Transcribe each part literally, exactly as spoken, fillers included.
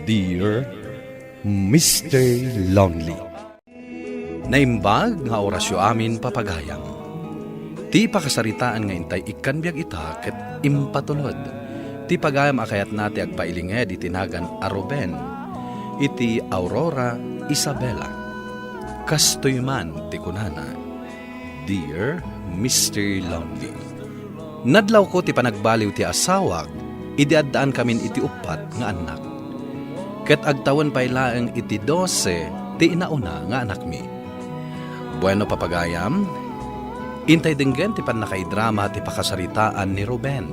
Dear Mister Lonely. Naimbag nga orasyo amin, papagayam. Ti pakasaritaan nga intay ikkan biag ita ket impatulod. Ti pagayam a kayatna ti agpailinged iti nagan a Ruben, iti Aurora Isabela. Kastoy man ti kunana, Dear Mister Lonely. Nadlawko ti panagbaliw ti asawak idi addaankamin iti uppat nga annak. Ket agtawen pay laeng iti dose ti inauna nga anakmi. Bueno, papagayam, intay denggen ti pannakaidrama ti pakasaritaan ni Ruben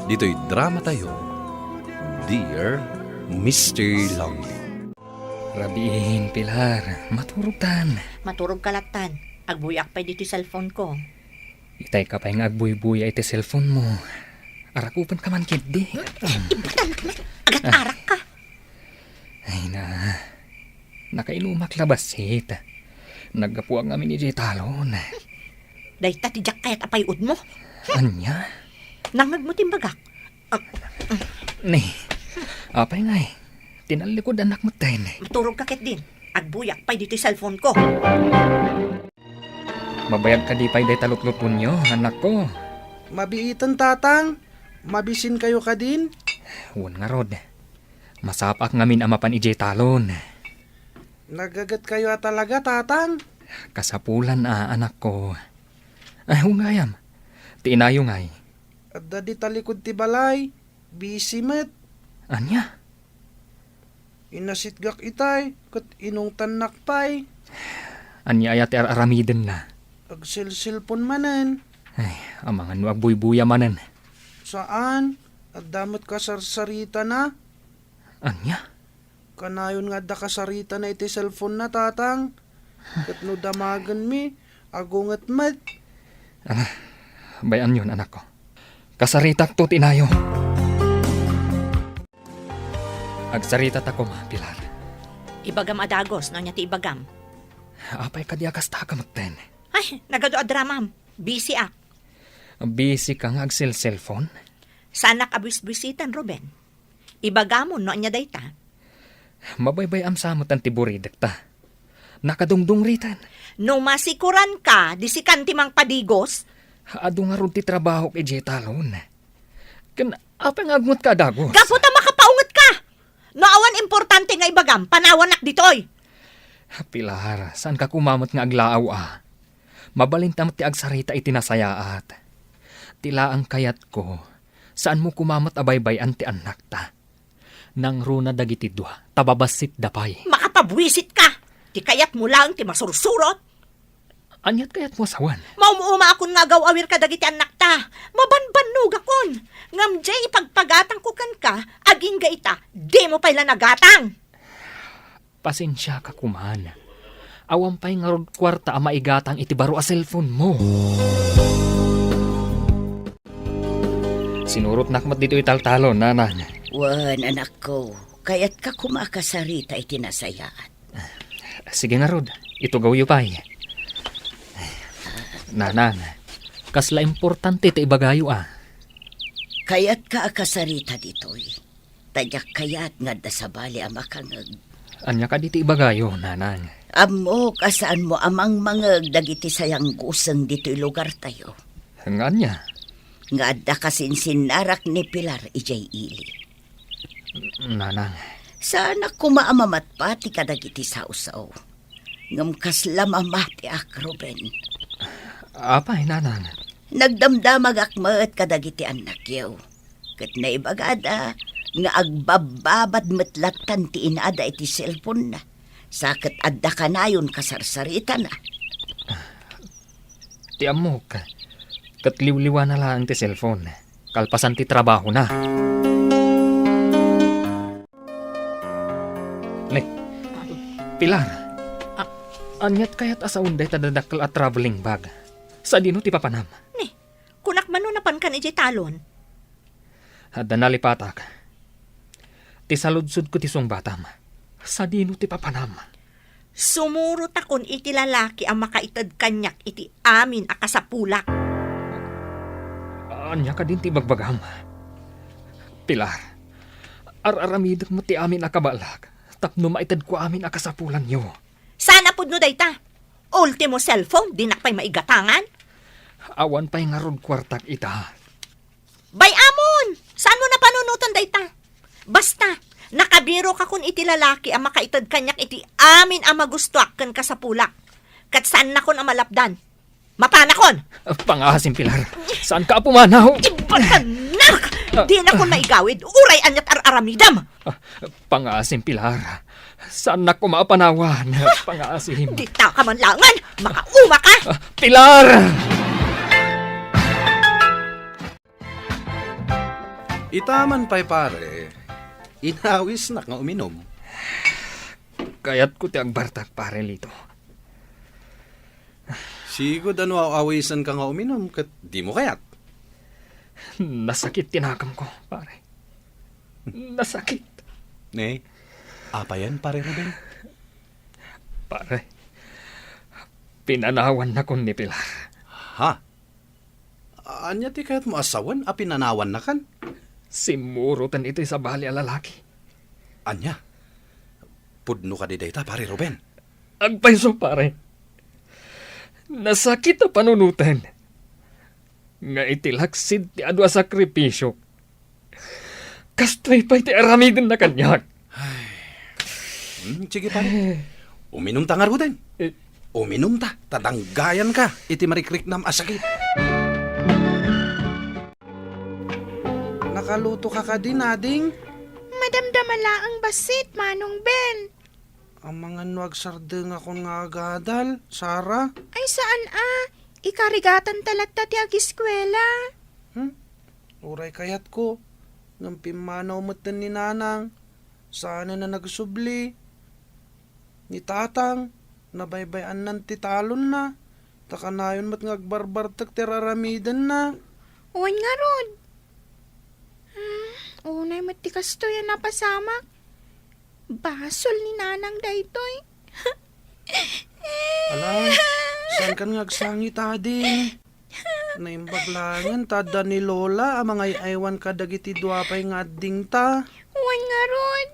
ditoy dramatayo, Dear Mister Lonely. Rabiin, Pilar. Maturogtan. Maturog ka lattan. Agbuyak pay ditoy cellphone ko. Itay ka pay nga agbuybuya iti cellphone mo. Arakupen ka man ketdi. Ibutan ka na. Agat-arak ka. Ay na. Nakainumak la bassit. Naggapuak ngamin idiay talon. Dayta ti diak kayat a pay-od mo. Ania? Nangngeg mo ti imbagak. Ah, Ni, apay ngay? Tinallikod annak metten. Maturog ka ketdin. Agbuyak pay ditoy cellphone ko. Mabayag kadi pay dayta lutlutonyo, anakko? Mabiiten, Tatang. Mabisinkayo kadin? Wen ngarud. Masapaak ngamin a mapan idiay talon. Nagagetkayo a talaga, Tatang? Kasapulan a, anakko. Ay, wen gayam. Ti inayo ngay? Adda dita likud ti balay. Busy met. Ania? Inasitgak itay, ket inungtannak pay. Ania aya ti ar-aramidenna? Agselselpon manen. Ay, amangan no agbuybuya manen. Saan, adda met kasarsaritana. Ania? Kanayon nga adda kasaritana iti cellphone na, Tatang. Ket no damagenmi, agunget met. Ala, bay-anyon, anakko. Kasaritakto ti inayo. Agsarita ta koma, Pilar. Ibagam a dagus, no ania ti ibagam. Apay kadi a kasta ka metten? Ay, nagadu a dramam. Busy ak. Busy ka nga agselselpon? Saanak a buisbuisitan, Ruben. Ibagamon no ania dayta. Mabaybay-am sa met ti buridekta. Nakadungdungriten. No masikuran ka, di sikan ti mangpadigus? Adu ngarud ti trabahok idiay talon. Ken apay nga agngot ka a dagus? Gapu ta makapaunget ka! No awan importante nga ibagam, panawanak ditoy! Pilar, saan ka koma met nga aglaaw a? Mabalinta met ti agsarita iti nasayaat. Ti laeng kayatko, saanmo koma met a baybay-an ti annakta. Nangruna dagiti dua, ta babassitda pay. Makapabuisit ka! Ti kayatmo laeng ti masursurot! Aniat kayatmo a sawen? Maum-umaakon nga agaw-awir kadagiti annakta. Mabanbannogakon. Ngem diay ipagpagatangko kenka, agingga ita, dimo pay la nagatang. Pasensiaka koman. Awan pay ngarud kuarta a maigatang iti baro a cellphone mo. Sinurotnak met ditoy taltalon, nanang. Wen, anakko, kayatka koma a kasarita iti nasayaat. Sige ngarud, itugawyo pay. Nanang, kasla importante ti ibagayo a. Kayatka a kasarita ditoy. Ta diak kayat nga adda sabali a makangeg. Ania kadi ti ibagayo, nanang? Ammok a saanmo a mangmangeg dagiti sayangguseng ditoy lugartayo. Nga ania? Nga adda kasinsinnarak ni Pilar idiay ili. Nanang. Saanak koma a mamatpati kadagiti sawsaw. Ngem kasla mamatiak, Ruben. Apay, nanang? Nagdamdamagak met kadagiti annakyo. Ket naibagada nga agbabbabad met lattan ti inada iti cellphone-na. Sa ket adda kanayon kasarsaritana. Ti ammok, ket liwliwana laeng ti cellphone, kalpasan ti trabahona. Ne, Pilar, a-, aniat kayat a saon dayta dadakkel a traveling bag? Sadino ti papanam? Ni, kunak man no napankan idiay talon. Adda nalipatak. Ti saludsodko ti sungbatam. Sadino ti papanam? Sumurotakon iti lalaki a makaited kaniak iti amin a kasapulak. Ania kadin ti ibagbagam? Pilar, Ar-aramidek met ti amin a kabaelak tapno maitedko amin a kasapulanyo. Saan a pudno dayta? Ultimo cellphone, dinak pay maigatangan? Awan pay ngarud kuartak ita. Bay-amon! Saanmo a panunoten dayta? Basta, nakabirokakon iti lalaki a makaited kaniak iti amin a magustoak ken kasapulak. Ket saannakon a malapdan. Mapanakon! Pangaasim, Pilar. Saanka a pumanaw? Ibatanak! Ah. Dinakon maigawid. Uray aniat ar-aramidem. Ah, pangaasim, Pilar. Saannak koma a panawan. Pangaasim. Dita ka man langen. Makauma ka! Ah, Pilar! Ita man pay, pare, inawisnak nga uminom. Kayatko ti agbartek, Pare Lito. Sigud a no aw-awisenka nga uminom ket dimo kayat. Nasakit ti nakamko, pare. Nasakit. Ne, apayen, Pare Ruben? Pare, pinanawannakon ni Pilar. Ha? Ania ti kayatmo a sawen a pinanawannakan? Simmuroten iti sabali a lalaki. Ania? Pudno kadi dayta, Pare Ruben? Agpayso, pare. Nasakit a panunoten nga iti laksid ti adu a sakripisiok, kastoy pay ti aramidenna kaniak. Ay. Hmm, sige, pare. Uminumta ngaruden. Eh. Uminumta, ta danggayanka iti marikriknam a sakit. Nakalutoka kadi, Nading? Madamdama laeng bassit, Manong Ben. Amangan no agsardengakon nga agadal, Sara? Ay, saan a. Ikarigatanta latta ti agiskuela. Hmm? Uray kayatko, ngem pimmanaw metten ni Nanang. Saanen a nagsubli. Ni Tatang, nabaybay-annan ti talonna, ta kanayon met nga agbarbartek ti ar-aramidenna. Wen ngarud. Hmm, unay met ti kastoy a napasamak. Basol ni Nanang daytoy. Ala, saankan nga agsangit, Ading? Naimbag laengen ta adda ni Lola a mangay-aywan kadagiti dua pay nga addingta. Wen ngarud,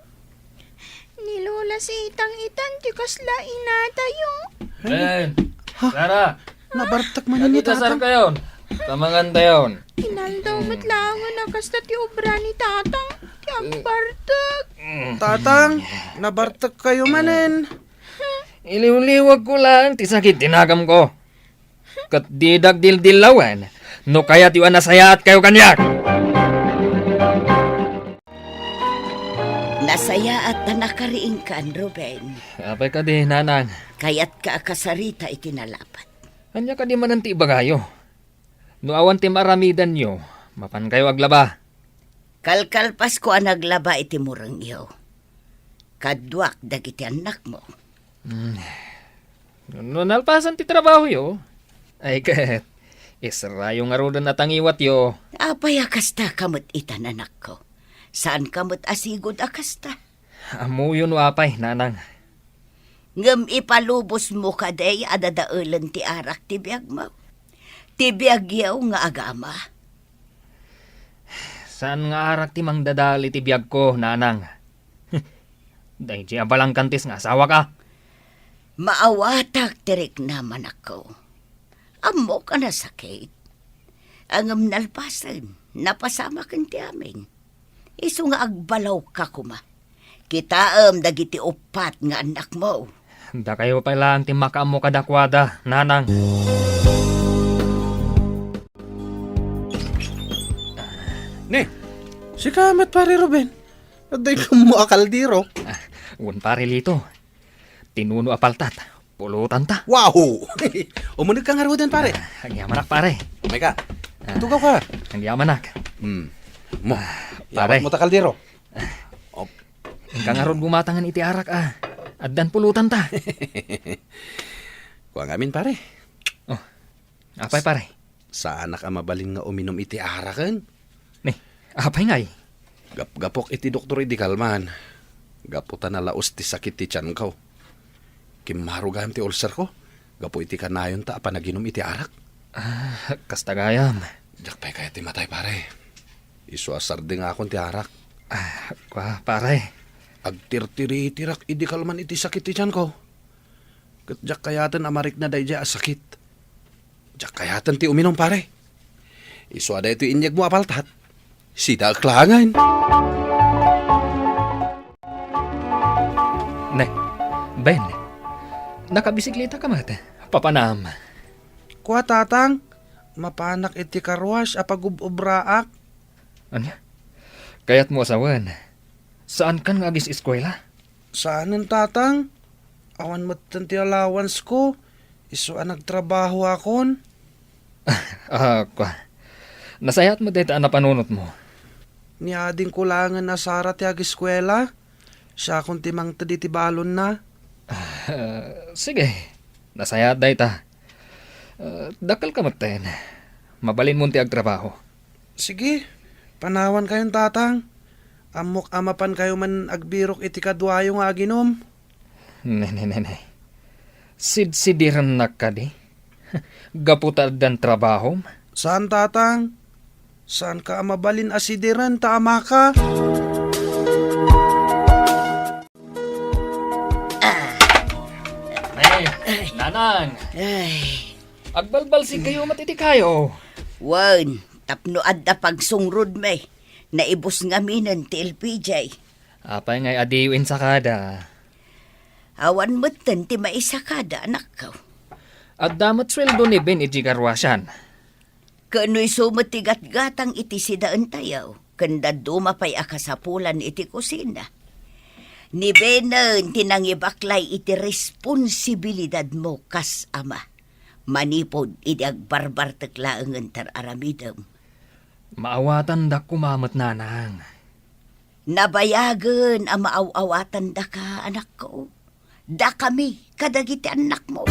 ni Lola Sitang itan ti kasla inatayo. Ben! Ha? Sara! Nabartek manen ni Tatang. Kayon. Kamangan tayon. Inaldaw met laengen a kasta ti obra ni Tatang, ti agbartek. Tatang, nabartek kayo manen. Iliwliwagko laeng ti sakit ti nakamko. Ket didak dildillawen no kayatyo a nasayaat kayo kaniak. Nasayaat ta nakariingkan, Ruben. Apay kadi, Nanang? Kayatka a kasarita iti nalapat. Ania kadi manen ti ibagayo? No awan ti maaramidanyo, mapankayo aglaba. Kalkalpasko a naglaba iti murengyo. Kaduak dagiti annakmo. Hmm. No nalpasan ti trabahoyo, ay ket, israyo ngaruden a tangiwatyo. Apay a kasta ka met itan, anakko? Saanka met a sigud a kasta? Ammoyo no apay, Nanang. Ngem ipalubosmo kadi a dadaelen ti arak ti biagmo? Ti biagyo nga agama? Saan nga arak ti mangdadael iti biagko, Nanang. Daydiay a balangkantis nga asawaka. Maawatak ti riknam, anakko. Ammok a nasakit. Ngem nalpasen, napasamaken ti amin. Isu nga agbalawka koma. Kitaem dagiti uppat nga annakmo. Dakayo pay laeng ti makaammo kadakuada, Nanang. Ne, sika met, Pare Ruben. Adda ikammo a kaldero. Ah, wen, Pare Lito. Tinuno a paltat, pulotanta. Wow! Umunegka ngaruden, pare. Ah, agyamanak, pare. Umayka. Ah, tugaw ka. Agyamanak. Hmm. Mo, ah, pare. Yawatmo ta kaldero. Ah. Op. Inka ngarud gumatangan iti arak, ah. Addan pulotanta. Kua ngamin, pare. Oh. Apay, pare? Saanak a mabalin nga uminum iti araken? Ni, apay ngay? Gapgapok iti doktor idi kalman. Gapu ta nalaus ti sakit ti tianko. Kimmaro gayam ti ulcerko. Gapu iti kanayonta a panaginum iti arak. Ah, kasta gayam. Diak pay kayat ti matay, pare. Isu a sardengakon ti arak. Ah, kua, pare. Agtirtiritirak idi kalman iti sakit ti tianko. Ket diak kayaten a marikna daydiay a sakit. Diak kayaten ti uminum, pare. Isu a daytoy inyegmo a paltat. Sidaek laengen. Ne, Ben, nakabisikleta ka met. Papanam. Kua, Tatang, mapanak iti car wash a pagub-ubraak. Ania? Kayatmo a sawen, saankan nga agis-eskuela? Saanen, Tatang. Awan metten ti allowance ko. Isu a nagtrabahoakon. Ah, kua. Nasayaat met dayta a napanunotmo. Ni adingko laengen a sara ti ageskuela. Siakon ti mangted iti balonna. Ah, sige. Nasayaat dayta. Ah, dakkelka metten. Mabalinmon ti agtrabaho. Sige, panawankayon, Tatang. Ammok a mapankayo man agbirok iti kaduayo nga aginum. Ne, ne, ne, ne. Sidsidirennak kadi? Gapu ta addan trabahom? Saan, Tatang. Saanka a mabalin a sidiren ta amaka? Ay, Nanang! Ay. Agbalbalsigkayo met iti kayo. Wen, tapno adda pagsungrodmi, naibus ngaminen ti L P J. Apay ngay adiyo insakada? Awan metten ti maisakada, anakko. Adda met sueldo ni Ben iti garwasan. Ken no isu met ti gatgatang iti sidaentayo, ken dadduma pay a kasapulan iti kusina. Ni Benen ti nangibaklay iti responsibilidadmo kas ama, manipud idi agbarbartek laengen ti ar-aramidem. Maawatandak koma met, Nanang. Nabayagen a maaw-awatandaka, anakko. Dakami kadagiti annakmo.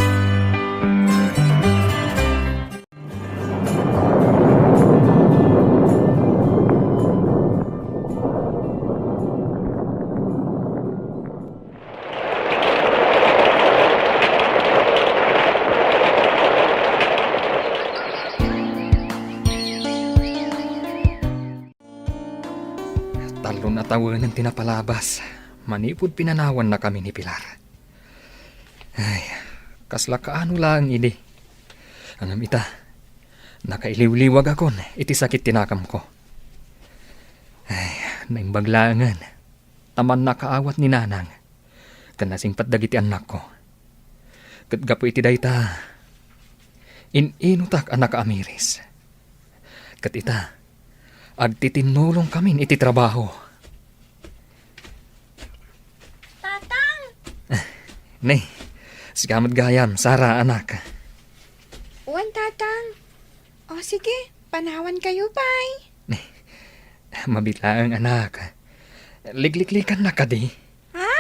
Talon a tawenen ti napalabas manipud pinanawannakami ni Pilar. Ay, kasla kaano laeng idi. Ngem ita, nakailiwliwagakon iti sakit ti nakamko. Ay, naimbag laengen ta mannakaawat ni Nanang ken nasingpet dagiti annakko. Ket gapu iti dayta, in-inutak a nakaamiris. Ket ita, agtitinnulongkamin iti trabaho. Tatang! Ne, sika met gayam, Sara, anak. Wen, Tatang. O, sige, panawankayo pay. Mabiit laeng, anak. Likliklikannak kadi? Ha?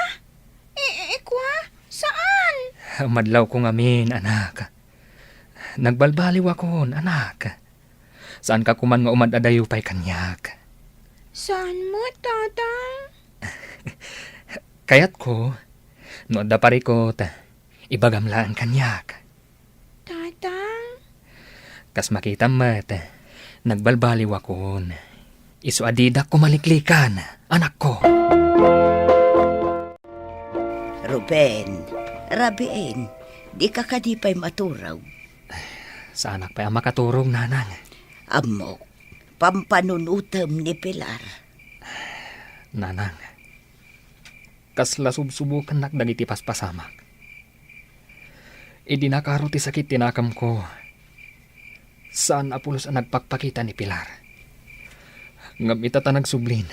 I-, i-, ikwa? Saan? Madlawko ngamin, anak. Nagbalbaliwakon, anak. Saanka koman nga umad-adayo pay kaniak. Saan met, Tatang? Kayatko, no adda parikut, ibagam laeng kaniak. Tatang? Kas makitam met, nagbalbaliwakon. Isu a didak ko maliklikan, anakko. Ruben, rabiin, dika kadi pay maturog? Saanak pay a makaturog, Nanang. Ammok, pampanunotem ni Pilar. Nanang, kasla subsubokannak dagiti paspasamak. Idi nakaro ti sakit ti nakemko, saan a pulos a nagpakpakita ni Pilar. Ngem ita ta nagsublin,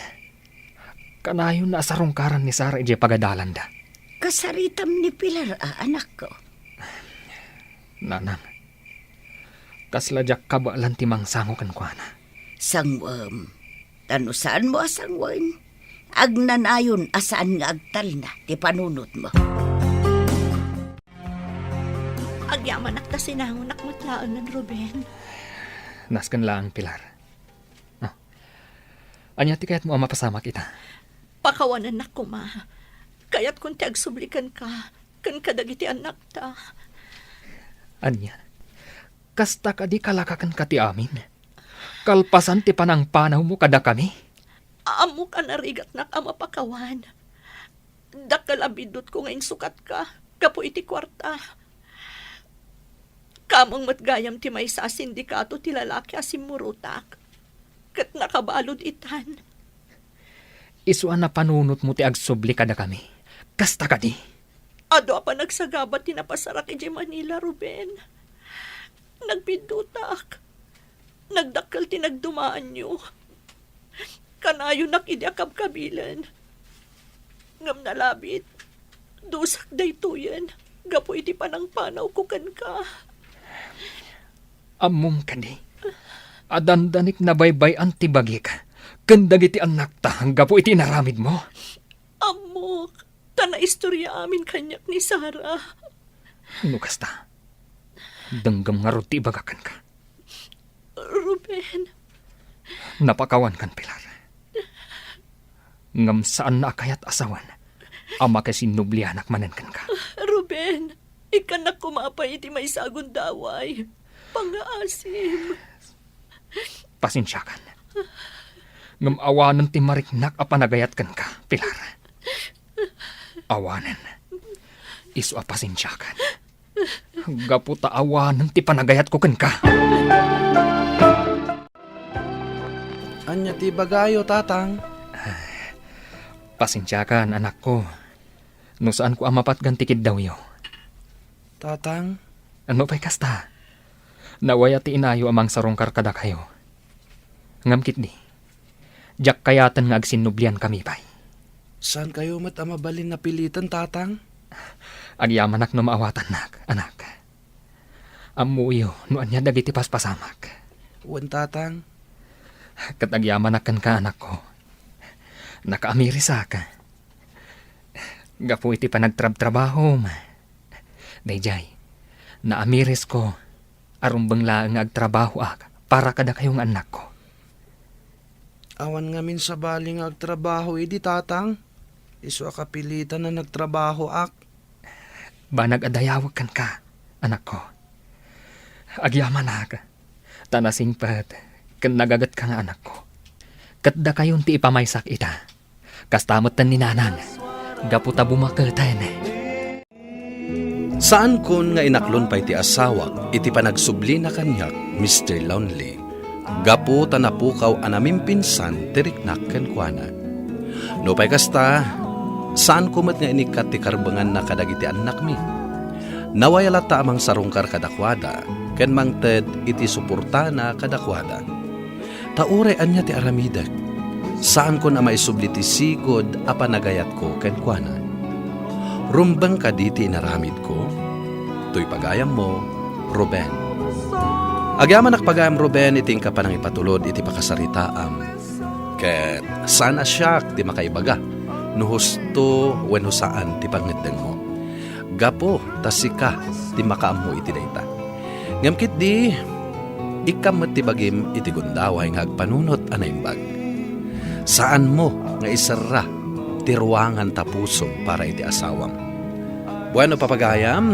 kanayon a sarungkaran ni Sara idiay pagadalanda. Kasaritam ni Pilar a, anakko? Nanang, kasla diak kabaelan ti mangsango kenkuana. Sangwem. Ta no saanmo a sanguen, agnanayon a saan nga agtalna ti panunotmo. Agyamanak ta sinangonak met laengen, Ruben. Nasken laeng, Pilar. Ah. Ania ti kayatmo a mapasamak ita? Pakawanennak koma. Kayatkon ti agsubli kenka ken kadagiti annakta. Ania? Kasta kadi kalakakenka ti amin? Kalpasan ti panangpanawmo kadakami? Ammok a narigatnak a mapakawan. Dakkel a biddutko nga insukatka gapu iti kuarta. Kameng met gayam ti maysa a sindikato ti lalaki a simmurotak. Ket nakabalud itan. Isu a napanunotmo ti agsubli kadakami. Kasta kadi? Adu a panagsagaba ti napasarak idiay Manila, Ruben. Nagbiddutak. Nagdakkel ti nagdumaanyo. Kanayonak idi akabkabilen. Ngem nalabit, dusak daytoyen gapu iti panangpanawko kenka. Ammom kadi a dandanik nabaybay-an ti bagik ken dagiti annakta gapu iti inaramidmo? Ammok, ta naistorya amin kaniak ni Sara. No kasta, denggem ngarud ti ibagak kenka. Ruben. Napakawankan, Pilar. Ngem saanna a kayat a sawen a makasinnublianak manen kenka. Ruben, ikkannak koma pay iti maysa a gundaway. Pangngaasim. Pasensiakan. Ngem awanen ti mariknak a panagayat kenka, Pilar. Awanen. Isu a pasensiakan. Gapu ta awanen ti panagayatko kenka. Ania ti ibagayo, Tatang? Pasensiakan, anakko, no saanko a mapatgan ti kiddawyo. Tatang? Ano pay kasta? Nawaya ti inayo a mangsarungkar kadakayo. Ngem ketdi, diak kayaten nga agsinnubliankami pay. Saankayo met a mabalin napiliten, Tatang? Agyamanak no maawatannak, anak. Ammoyo no ania dagiti paspasamak. Wen, Tatang. Ket agyamanak kenka, anakko. Nakaamirisak. Gapu iti panagtrabtrabahom. Daydiay, naamirisko a rumbeng laeng nga agtrabahoak para kadakayo nga annakko. Awan ngamin sabali nga agtrabaho idi, Tatang. Isu a kapilitan a nagtrabahoak. Banag a dayawek kenka, anakko. Agyamanak, ta nasingpet ken nagagetka nga anakko. Ket dakayon ti ipamaysak ita. Kasta metten ni Nanang, gapu ta bumaketen. Saankon nga inaklon pay ti asawak iti panagsublina kaniak, Mister Lonely, gapu ta napukaw a namimpinsan ti riknak kenkuana. Nupay kasta, saanko met nga inikkat ti karbenganna kadagiti annakmi. Nawaya latta a mangsarungkar kadakuada ken mangted iti suportana kadakuada. Ta uray ania ti aramidek, saankon a maisubli ti sigud a panagayatko kenkuana. Rumbeng kadi ti inaramidko? Toy pagayammo, Ruben. Agyamanak pagayam, Ruben, iti inka panangipatulod iti pakasaritaam. Ket saan a siak ti makaibaga no husto wenno saan ti pangngeddengmo. Gapu ta sika ti makaammo iti dayta. Ngem ketdi, ikkam met ti bagim iti gundaway nga agpanunot a naimbag. Saanmo nga iserra ti ruangan ta pusom para iti asawam. Bueno, papagayam,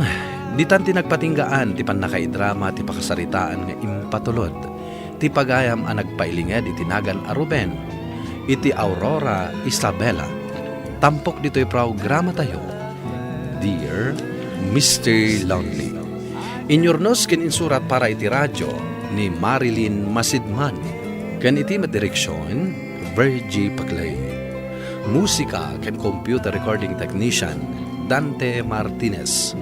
ditan ti nagpatinggaan ti pannakaidrama ti pakasaritaan nga impatulod ti pagayam a nagpailinged iti nagan a Ruben iti Aurora, Isabela. Tampok ditoy programatayo, Dear Mister Lonely. Inyurnos ken insurat para iti radio ni Marilyn Masidman, ken iti met direksion, Virgie Paclay. Musika ken computer recording technician, Dante Martinez.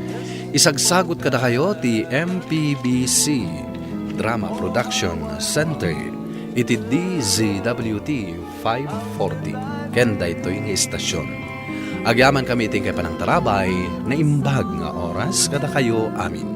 Isagsagut kadakayo ti M P B C Drama Production Center iti D Z W T five forty ken daytoy nga istasyon. Agyamankami iti inkay panangtarabay, naimbag nga oras kadakayo amin.